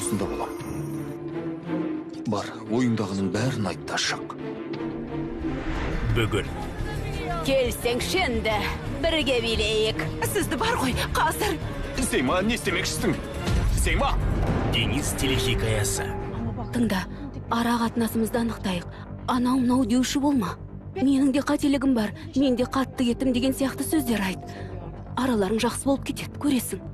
Осында болам. Бар, ойыңдағының бәрін айт та шық. Бүгін. Келсеңші енді, бірге билейік. Сізді бар ғой, қазір. Сейма, не істемекшісің? Сейма! Денис телехикаясы. Тыңда, ара қатынасымызды анықтайық. Анау мынау деуші болма. Менің де қателігім бар, мен де қатты кеттім деген сияқты сөздер айт. Араларың жақсы болып кетеді, көресің.